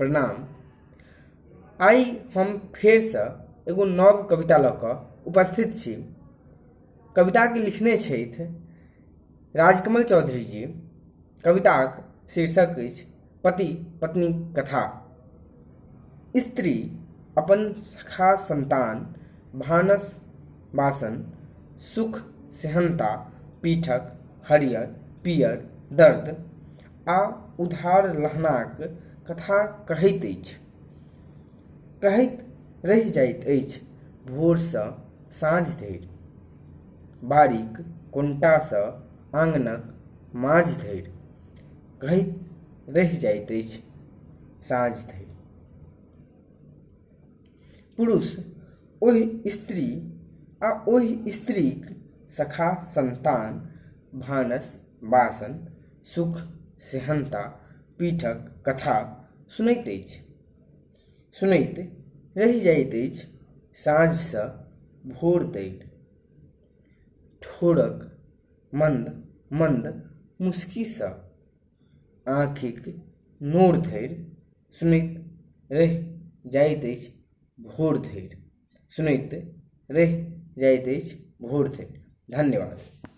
प्रणाम। आइ हम फेरसँ एगो नव कविता लऽ कऽ उपस्थित छी। कविताके लिखने छथि राजकमल चौधरी जी। कविताक शीर्षक अछि पति पत्नी कथा। स्त्री अपन सखा संतान, भानस बासन, सुख सेहन्ता, पीठक हरियर पीयर दर्द आ उधार लहनाक कथा कहैत अछि। कहैत रहि जाइत अछि भोरसँ साँझ धरि। बाड़ीक कोनटासँ आँगनक माँझ धरि। कहैत रहि जाइत अछि साँझ धरि। पुरुष ओहि स्त्री आ ओहि स्त्रीक सखा संतान, भानस बासन, सुख सेहन्ता, पीठक कथा सुनैत अछि। सुनैत रहि जाइत अछि साँझसँ भोर धरि। ठोरक मन्द मन्द मुस्कीसँ आँखिक नोर धरि सुनैत रहि जाइत अछि भोर धरि। सुनैत रहि जाइत अछि भोर धरि। धन्यवाद।